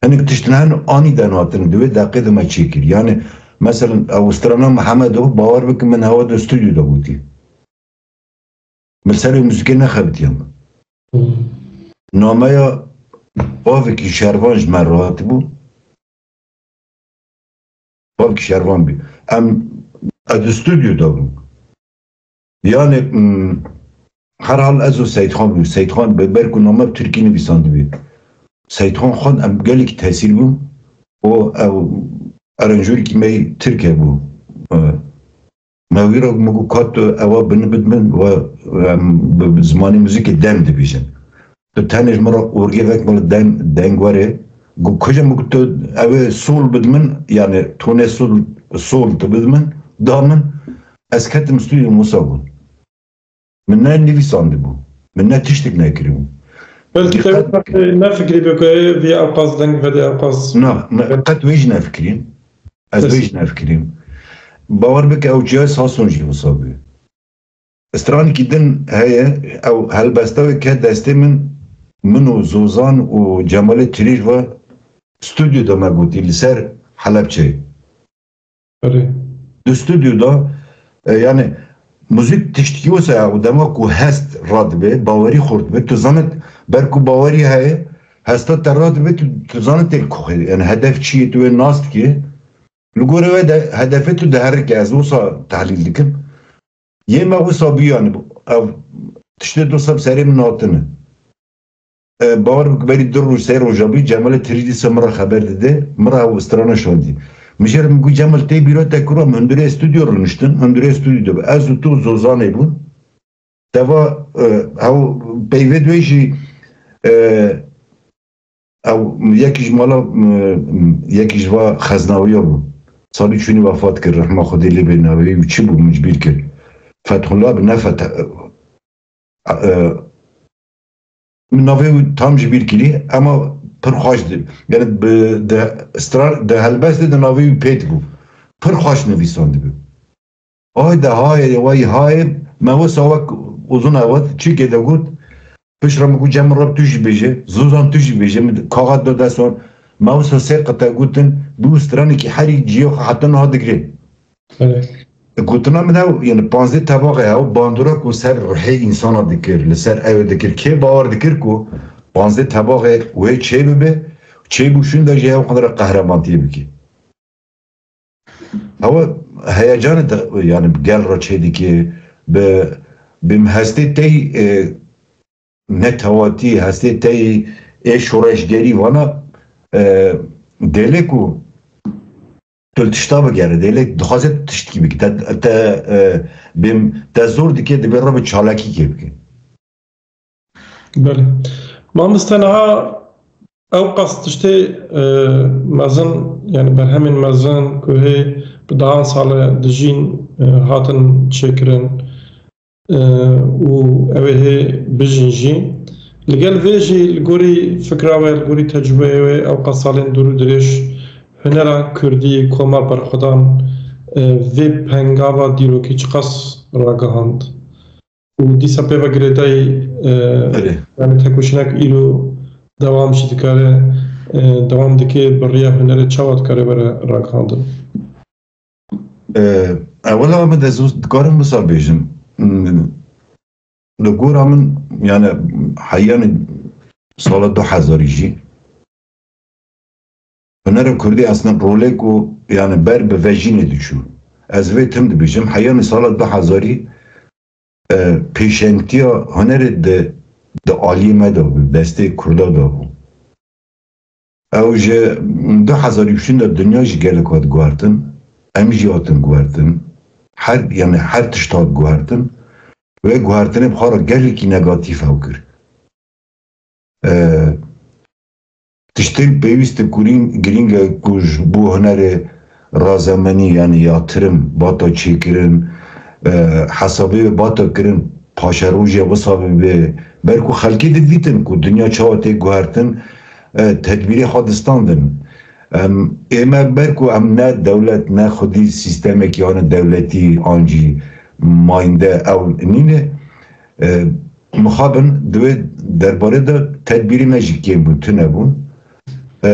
Hinek tişt hene anî de hatin, di wê deqê de me çêkir. Yani, meselen, ew strana Mihemedo, bawer bikin min hewa di stûdyo de gotî. Min serê muzîkê nexebitiye min. Hmm. Nameya bavekî şervan ji me re hatibû. Bavekî şervan bî. Em, ez di stûdyo de bûm. Yani, mm, herhal ez û Seyîdxan bû. Seyîdxan bi ber ku name bi tirkî nivîsandibî. Seyîdxan xwend em gelekî tesîr bûn. O ew aranjorîkî me yî tirk hebû. E, Me wî re min got, ka tu ewa binibit min we, em, bi, bi zimanê muzîkê dem dibêjin. Tu tenê ji min re orgê vek min re dem, deng were. Got, kuje min got, tu ew ê sol bid min, yani tonê sol, sol tu bid min, da min, ez ketim stûdyo Musa bûn. Min ne nivîsandibû. Min ne tiştik nekiribû. Belkî te Diqet wê nefikirî be ku vî ewqas deng vede ewqas. Na, me qet wê jî nefikirîm. Ez Kes- vê jî nefikirîm. Bawer bike ew cihê Sason jî wisa bû. Stranekî din heye, ew helbesta wê ke destê min, min û Zozan û Cemalê Tirîj ve stûdyo de me gotî li ser Helebçeyê. Erê. Di stûdyo de, e, yani muzîk tiştkî wisa ye û dema ku hest radibe, bawerî xurt dibe, tu zanit ber ku bawerî heye, hesta te radibe, tu, tu zanit tê li ku xêrê. Yani hedef çi ye, tu wê nas dikî. Li gorî wê de hedefê tu diherike, ez wisa tehlîl dikim. Yê me wisa bû yani, ev tiştê dosa bi serê min hatine. E, bawer bike berî du roj, sê roja bû, Cemalê Tirî dîsa min re xeber dide, min re ew strana şandî. Min jê re min got, Cemal, tê bîra te kuro, em hundirê stûdyo rûniştin, hundirê stûdyo de bû. Ez û tu û Zozanê bûn. Teva, e, ew peyvê di wê jî, e, ew yekî ji mala, e, yekî ji va xeznawiya bû. Salî çûnî wefat kir, rehma Xwedê lê bê navê wî û çi bû min ji bîr kir. Fethullah bi ne Feth-, e, min navê wî tam ji bîr kirî, ema pir xweş di, yani bi, di stra-, di helbestê de navê wî pê dibû. Pir xweş nivîsandibû. Ay de hayê, way hayê, me wisa wek uzun evet, çîkê de got, piştre min got, Cem Rab tu jî bêje, Zozan tu jî bêje, min kaxet da dest wan, me wisa sê qite gotin, bi stranekî herî ciyê xwe heta niha digre. Evet. Gotina min ew, yani panzdeh tebaxê ew bandora ku ser ruhê insana dikir, li ser ew dikir, kê bawer dikir ku panzdeh tebaxê wê çê bibe, çê bû şûnde jî ew qadar qehremantiyê bike. Ew heyecanê de, yani gel re çê dike, bi, bi hestê tey, e, netewatî, hestê tey ê şoreşgerî vana, e, dêlê ku tu li tişta bigere, dêlê dixwaze tu tiştkî bikî. Te, te, e, bêm, te zor dike, dibê re bi çalakî kê bike. Belê. Mamoste niha ew qas tiştê, e, mezin, yani berhemên mezin ku hê bi dehan sal e dijîn, e, hatin çêkirin, e, û ew ê hê bijîn jî. Li gel vê jî li gorî fikra we, li gorî tecrûbeya we ew qas salên dûr û dirêj hunera kurdî, koma berxwedan, e, vê pengava dîrokî çiqas ragihand? Û dîsa pê ve girêdayî, e, Erê. yani tekoşînek îro dewam jî dikare, e, dewam dike, bi riya hunerê çawa dikare were ragihandin? E, ewela min de zû dikarim wisa bêjim. Hmm, li gora min, yani heyanî sala du hezarî jî, hunera kurdî aslında rolê ku, yani ber bi vejînê diçû. Ez vê tim dibêjim, heyanî sala du hezarî, e, pêşengtiya hunerê di, di aliyê me de bû, destê kurda de bû. Ew ji du hezarî û şûn de dinya jî gelek hat guhertin, em jî hatin guhertin. Her, yani her tişt hat guhertin. Wê guhertinê bi xwe re gelekî negatîf ew kir. E, tiştên pêwîst û kurîn-, girîng e ku ji bo hunerê razemenî, yani yatirim, bata çêkirin, e, hesabê wê bata kirin, paşerojê wisa bibe. Ber ku xelkê didîtin ku dinya çawa tê guhertin, e, tedbîrê xwe distandin. Em, ê me ber ku em ne dewlet, ne xwedî sîstemekî ya ne dewletî an jî mayînde ew nîne, e, mixabin di wê derbarê de tedbîrê me jî kêm bû, tune bû. E,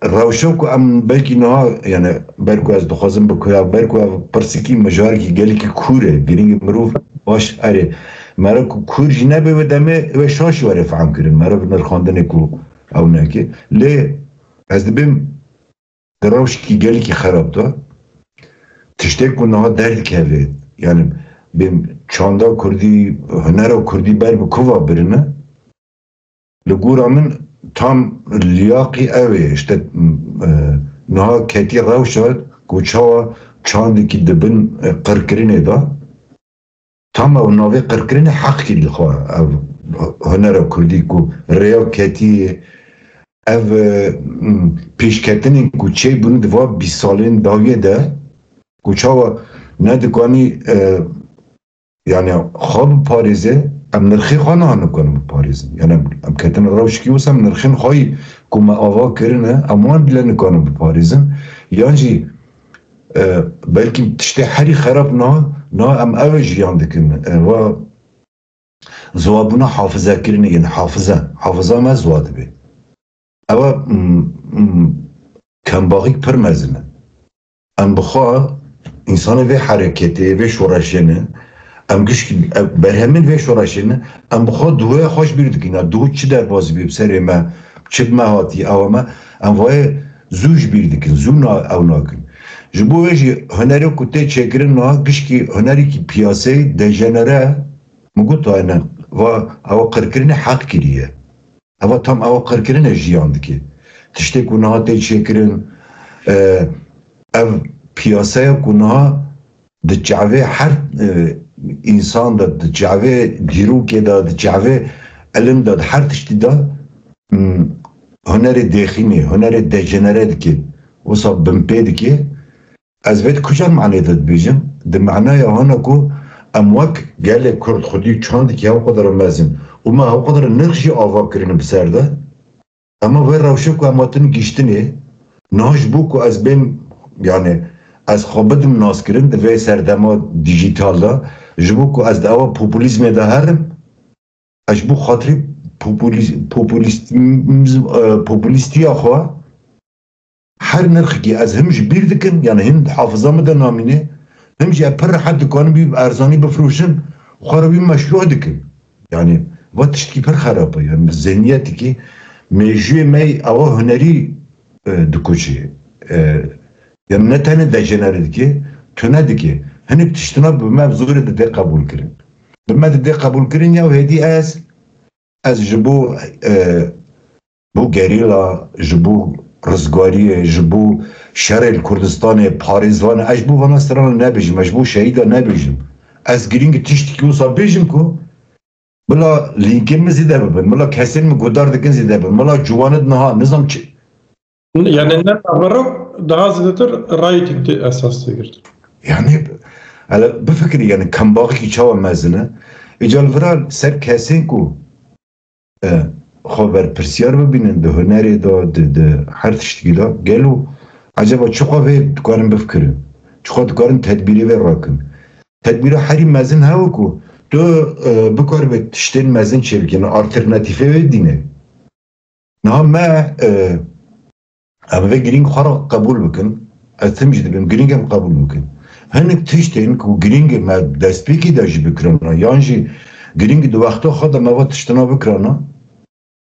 Rewşa ku em belkî niha, yani ber ku ez dixwazim bi ku ya, ber ku ev pirsikî mijarekî gelekî kûr e, girîng e mirov baş erê. Meriv ku kûr jî nebe wê demê wê şaş were fehm kirin. Meriv nirxandinê ku ew neke. Lê ez dibêm di rewşekî gelekî xerab de tiştê ku niha derdikeve, yani bêm çanda kurdî, hunera kurdî ber bi ku va birine, li gora min tam liyaqî ew ê. Îşte, e, niha ketî rewşa ku çawa çandekî di bin, e, qirkirinê de, tam ew navê qirkirinê heq kirî xwe, ev hunera kurdî ku rêya ketî, ev, e, m, pêşketinên ku çêbûn di va bîst salên dawiyê de, ku çawa nedikanî, e, yani xwe biparêze, em nirxê xwe niha nikarin biparêzin. Yani em, em ketin rewşekî wisa em nirxên xwe yî ku me ava kirine, em wan bile nikarin biparêzin. Yan jî, e, belkî tiştê herî xerab niha, niha em ew ê jiyan dikin. E, va ziwabûna hafizekirinê yên hafize. Hafiza me ziwa dibe. Ew e, mm, mm, kembaxîk pir mezin e. Em bi xwe, însanê vê hereketê, vê şoreşê ne, em gişkî, ev berhemên vê şoreşê ne, em bi xwe duhê xwe ji bîr dikin. Ya duh çi derbazî bî bi serê me, çi bi me hatî, ew me, em vayê zû ji bîr dikin, zû na, ew nakin. Ji bo wê jî hunerê ku tê çêkirin niha gişkî hunerekî piyaseyê dejenere, min got, aynen, va ew qirkirinê heq kiriye. Eva tam ewa qirkirine jiyan dike. Tiştê ku niha tê çêkirin, e, ev piyaseya ku niha di çavê her, e, însan de, di çavê dîrokê de, di çavê ilim de, di her tiştî de, hmm, hunerê dêxînê, hunerê dejenere dike, wisa binpê dike. Ez vê di kucar manê de dibêjim? Di manaya hana ku em wek gelê Kurd xwedî çandikî hewqedere mezin û me hewqedere nirx jî ava kirine bi ser de. Ema vê rewşê ku em hatin giştinê, niha ji bo ku ez bêm, yani ez xwe bidim naskirin di vê serdema dîjîtal de, ji bo ku ez di ewa populîzmê de herim, ez ji bo xatirî populîz-, populîst-, e, populîstiya xwe her nirxekî ez him ji bîr dikim, yani hin hafiza min de namîne, him jî ez pir rehet dikanim wî bi erzanî bifroşim, xwe re wî meşrû dikim. Yani va tiştekî pir xerab e, yani zihniyetekî mêjûyê me ewa hunerî, e, dikuçê. E, yani ne tenê dejenere dike, tune dike. Hinek tiştina bi me bi zorê didê qebûl kirin. Bi me didê qebûl kirin ya hêdî ez, ez ji bo, e, bo gerîla, ji bo rizgariyê, ji bo şerê li Kurdistanê, parêzvanê, ez ji bo vana strana nebêjim, ez ji bo şehîda nebêjim. Ez girîng tiştekî wisa bêjim ku bila lînkên min zêde bibin, bila kesên min guhdar dikin zêde bibin, bila ciwanit niha, nizam çi. Yani ne naverok, daha zêdetir rayî tê esas tê girtin. Yani, hele bifikirî, yani kembaxîkî çawa mezin e. Îca li vira ser kesên ku, e, xwe berpirsiyar bibînin di hunerê de, di, di her tiştekî de, gelo eceba çiqas vê dikarin bifikirin? Çiqas dikarin tedbîrê vê rakin? Tedbîra herî mezin hew e ku tu, e, bikaribê tiştên mezin çêbikî, alternatîfê wê dîne. Niha me, e, em vê girîng xwe re qebûl bikin. Ez tim jî dibim, girîng em qebûl bikin. Hinek tiştên ku girîng me destpêkê de jî bikirana, yan jî girîng di wexta xwe de me va tiştina bikirana,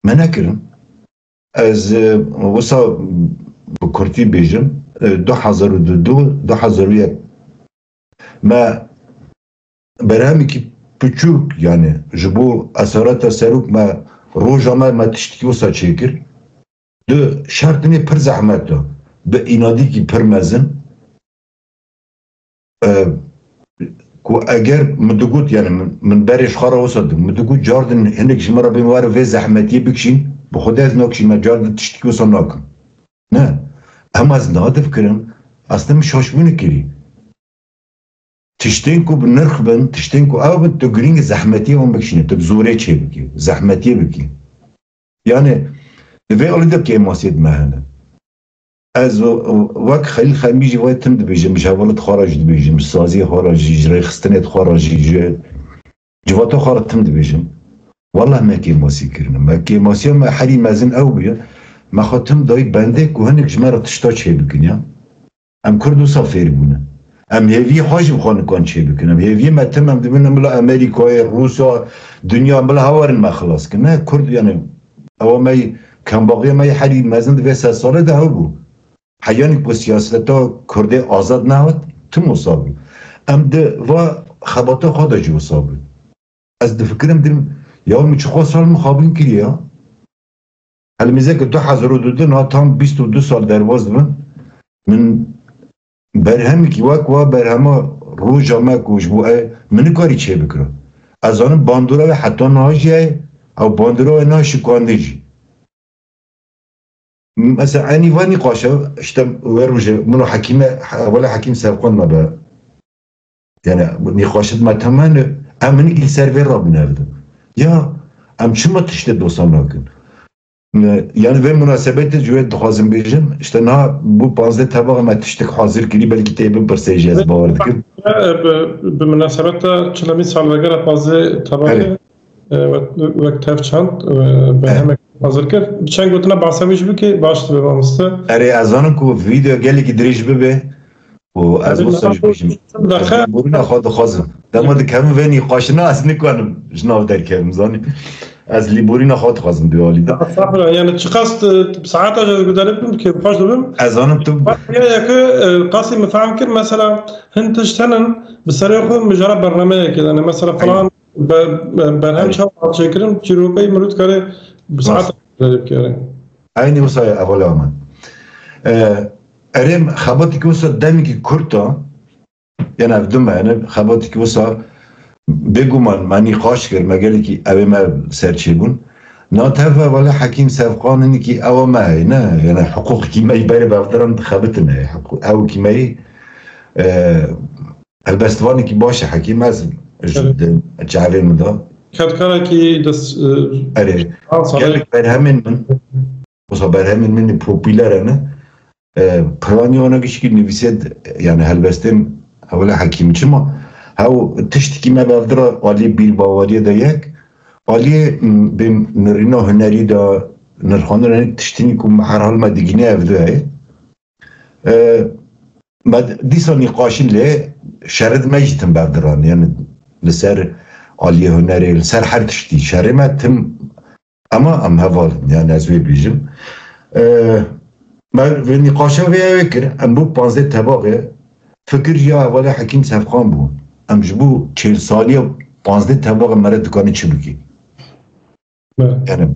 me nekirin. Ez, e, wisa bi kurtî bêjim, e, du hezar û du, du hezar û yek me berhemekî piçûk, yani ji bo esareta serok me, roja me, me tiştekî wisa çêkir. Di şertinê pir zehmet de, bi înadîkî pir mezin, e, ku eger min digot, yani min, min berê ji xwe re wisa digot, min digot, cardin hinek ji min re bên were vê zehmetiyê bikişîn, bi Xwedê ez nakişîm, me cardin tiştekî wisa nakim. Ne. Em ez niha difikirim, ez tim şaşbûnê kirî. Tiştên ku bi nirx bin, tiştên ku ew bin, tu girîng zehmetiyê wan bikişîne, tu bi zorê çê bikî, zehmetiyê bikî. Yani, di vê alî de kêmasiyê di me hene. Ez o, o, wek Xelîl Xemî jî vay tim dibêjim, ji hevalê xwe re jî dibêjim, ji saziyê xwe re jî, ji rêxistinê xwe re jî, ji civata xwe re tim dibêjim. Wallah me kêmasî kirine. Me kêmasiya me herî mezin ew bûye. Me xwe tim dayî bendê ku hinek ji me re tişta çê bikin ya. Em Kurd wisa fêr bûne. Em hêviyê xwe jî bi xwe nikan çê bikin. Em hêviyê me tim em dibin bila Amerîkayê, Rûsya, dinya bila hewarin me xilas kin. Ne Kurd yani ewa me yî, kembaxiya me yî herî mezin di vê sed salê de hebû. Heyanî ku siyaseta Kurdê azad nehat, tim wisa bû. Em di va xebata xwe de jî wisa bû. Ez difikirim, dirim, ya min çiqas sal mixabin kiriye ya. Helmîze ku du hezar û du niha tam bîst û du sal derbas dibin. Min berhemekî wek wa berhema roja me ku ji bo e, min nikarî çê bikira. Ez zanim bandora wê heta niha jî heye, ew bandora wê niha şikandin jî. Mesela enî va nîqaşa, işte wê rojê min û Hekîme, wele Hekîm Sevqan me be. Yani nîqaşit me temam, em hinek li ser vê rabin ev de. Ya em çima tiştê dosan nakin? Yani vê munasebetê ji wê dixwazim bêjim, işte niha bû panzdeh tebaxa me tiştek hazir kirî, belkî tê bipirsê jî ez bawer dikim. Bi, bi munasebeta çilemîn salvegera panzdeh tebaxê, Evet. e, wek, wek tev çand, e, berhemek hazir kir. Bi çend gotina behsa wî jî bike, baş dibe mamoste. Erê, ez zanim ku vîdeo gelekî dirêj bibe û ez Erê, wisa jî niha bêjim. Daxe- Ez lîborîna xwe dixwazim. Dema dikevim vê nîqaşina ez nikanim ji nav derkevim, zanî. Ez lîborîna xwe dixwazim di alî de. Estağfurullah, yani çiqas, e, saeta jî ez guhdarî bikim, kêfxweş dibim. Ez zanim tu Bak, ya, ya ki, e, qasî min fehm kir, mesela hin tişt henin, bi serê xwe mijara bernameyekê de ne. Mesela Aynen. falan be-, be-, berhem Aynen. çawa çêkirin, çîrokeyê mirû dikare bi Rast. saet bikere. Aynî wisa ye, hevalê min. E, erê, xebatekî wisa demekî kurt e, yani ev du me, yani xebatekî wisa bêguman me nîqaş kir, me gelekî ew ê me ser çêbûn. Na tev hevalê Hekîm Sevqan hinekî ewa me heye, ne? Yani hiqûqekî me yî berê bevdiran dixebitine. Hiqû-, ew kî me yî, e, Helbestvanekî baş e Hekîm, ez ji Evet. di çavê min de. Kedkarekî dest, e, Erê, an salê. Gelek berhemên min, wisa berhemên min popûler ne. E, piraniya wana gişkî nivîsê d-, yani helbestên hewle Hekîm çima? Hew tiştekî me bevdira aliyê bîrbaweriyê de yek, aliyê, m, bê nirîna hunerî de nirxandina tiştînî ku me herhal me digîne ev du heye. E, me dîsa nîqaşî lê şerid me jî tim bevdiran, yani li ser aliyê hunerê, li ser her tiştî şerê me tim, ama em heval in, yani ez wê bêjim. E, me vê nîqaşa vê ew ê kir, em bû panzdeh tebaxê, fikir ya hevalê Hekîm Sevqan bû. Em ji bo çêl saliya panzdeh tebaxê me re dikane çi bikî? Evet. Yani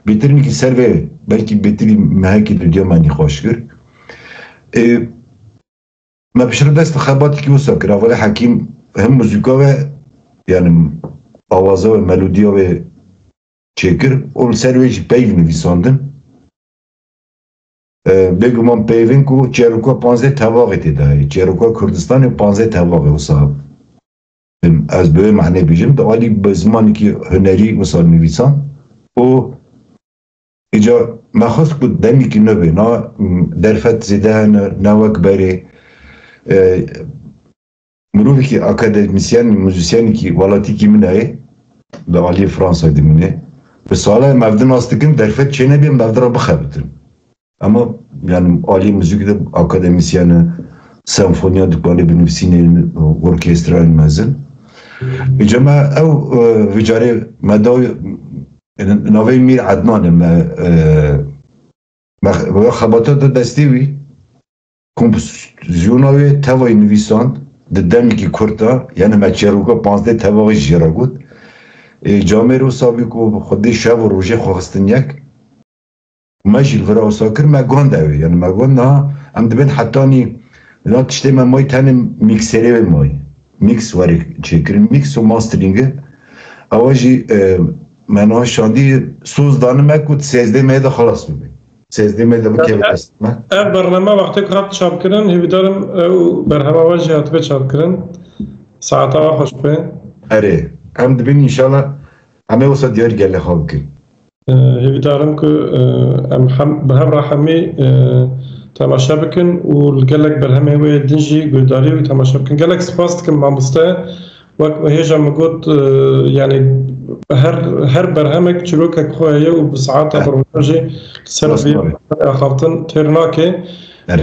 bêtir nikî ser vê, belkî bêtirî mehekî dudiya me nîqaş kir. Ê, me piştre dest xebatekî wisa kir. Hevalê Hekîm hem muzîka ve, yani awaza ve, melodiya ve çêkir û li ser wê jî peyv nivîsandin. E, bêguman peyvên ku çêroka panzdeh tevaxê tê de heye. Çêroka Kurdistanê panzdeh tevaxê wisa. Ez bi wê manê bêjim, di alî bi zimanekî hunerî wisa nivîsan û îca me xwest ku demekî nû bê, na derfet zêde hene, ne wek berê. E, mirovekî akademîsyen, muzîsyenekî welatîkî min heye, li aliyê Fransa dimîne. Bi sala em ev di nas dikin, derfet çênebê em ev di re bixebitin. Ama yani aliyê muzîkê de akademîsyen e, senfoniya dikare binivîsîne, orkestrayên mezin. Îca me ew, e, vê carê me da, e, navê Mîr Ednan e, me, e, me, me xebata da destê wî, kompozisyona wê tevayî nivîsand di demekî kurt de, yani me çêroka panzdeh tevaxê jê re got. E, camêr wisa bî ku Xwedê şev û rojê xwe xistin yek. Me jî li vira wisa kir, me gund ew ê. Yani me gund niha em dibên hetanî, niha tiştê me mayî tenê mîkserê wê mayî. Mîks were çêkirin, mîks û masteringi. Ewa jî, e, me niha şandî, soz dane me ku sêzdeh mehê de xelas bibe. Sêzdeh mehê de bikeve dest me. Ev bername wextê ku hat çapkirin, hêvîdarim ew berhema we jî hatibe çapkirin. Saeta we xweş be. Erê, em dibin înşallah em ê wisa diyar gelê xwe bikin. E, hêvîdar im ku, e, em hem, bi hev re hemî, e, temaşe bikin û li gelek berhemên wê din jî guhdarî wî temaşe bikin. Gelek spas dikim mamoste. Wek hêja min got, e, yani her, her berhemek çîrokek xwe heye û bi saeta, eh, bi rojan jî li ser vê axaftin têr nake. E,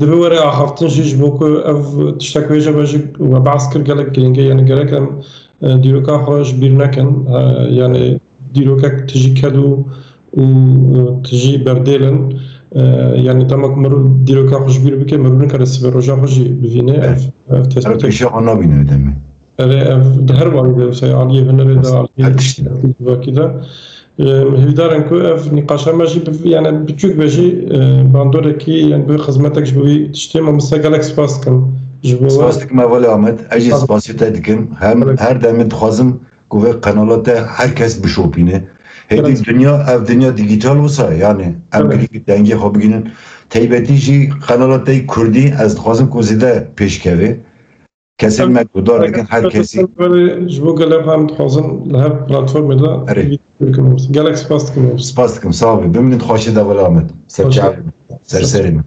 divê were axaftin jî, ji bo ku ev tiştek wê jî we jî we behs kir, gelek girîng e. Yani gerek em, e, dîroka xwe ji bîr nekin. E, yani dîrokek tijî ked û, û, e, tijî berdêl in. E, yani dema ku mirov dîroka xwe ji bîr bike, mirov nikare sibê roja xwe jî bivîne. Ev, ev tespît. Pêşiya xwe nabîne demê. Erê, ev di her warî de, wisa aliyê hunerê de, aliyê her tiştî de, civakî de. Em, hêvîdar in ku ev nîqaşa me jî bi, yani biçûk be jî, e, bandorekî, yani bi xizmetek ji bo wî tiştê. Mamoste, gelek spas dikim ji bo we. Spas dikim hevalê Amed. Ez jî spasî te dikim. Hem her demê dixwazim ku vê qenala te her kes bişopîne. Hêdî dinya, ev dinya dîgîtal wisa, yani em girî dengê xwe bigihînin. Taybetî jî qenala te yê kurdî, ez dixwazim ku zêde pêşkeve. Kesên me guhdar dikin, her kesî. Ji bo gelek em dixwazin li her platformê de bikin. Gelek spas dikim. Spas dikim, sağ ol. Bimînin xweşî de, hevalê Amed. Ser çavê min, ser serê min.